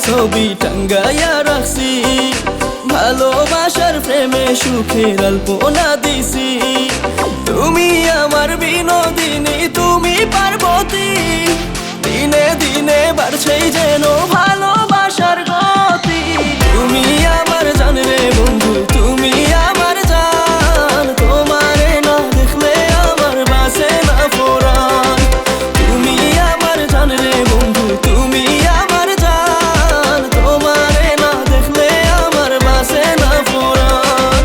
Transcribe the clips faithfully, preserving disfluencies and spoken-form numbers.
ছবি টাঙ্গাইয়া রাখছি, ভালোবাসার প্রেমে সুখের আলপনা দিছি। তুমি আমার বিনোদিনী, তুমি পার্বতী, দিনে দিনে বাড়ছেই যেন ভালোবাসার গতি। তুমি আমার জান রে বন্ধু, তুমি আমার জান, তোমারে না দেখলে আমার বাঁচে না পরাণ। তুমি আমার জান রে বন্ধু, তুমি আমার জান, তোমারে না দেখলে আমার বাঁচে না পরাণ।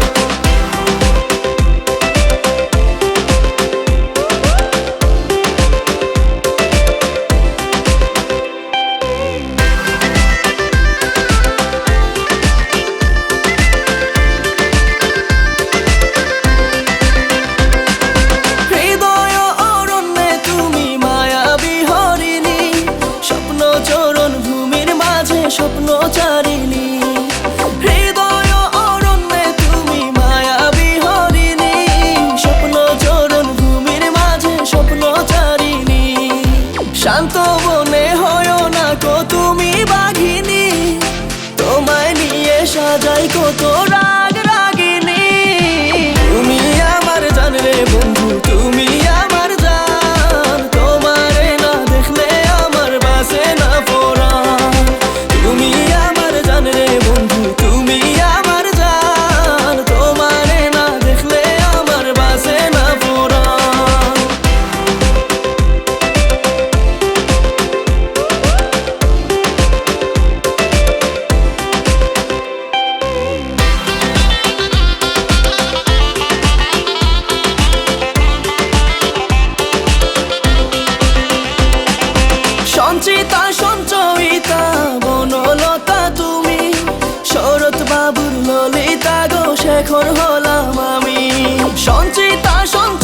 হৃদয় অরণ্যে তুমি মায়াবী হরিণী, স্বপ্ন চরণ ভূমির মাঝে স্বপ্ন চারিণী। হৃদয় অরণ্যে তুমি মায়াবী হরিণী, স্বপ্ন চরণ ভূমির মাঝে স্বপ্ন চারিণী। শান্ত বনে হয় না কো তুমি বাঘিনী, তোমায় নিয়ে সাজাই কত রাগ রাগিনী। তুমি আমার জান রে বন্ধু, তুমি আমার জান, তোমারে না দেখলে আমার বাঁচে না পরাণ। তুমি আমার জান রে বন্ধু, তুমি আমার জান, তোমারে না দেখলে আমার বাঁচে না পরাণ। সঞ্চিতা সঞ্চয়িতা বনলতা তুমি, শরৎ বাবুর ললিতা গো, শেখর হলাম আমি। সঞ্চিতা সঞ্চয়িতা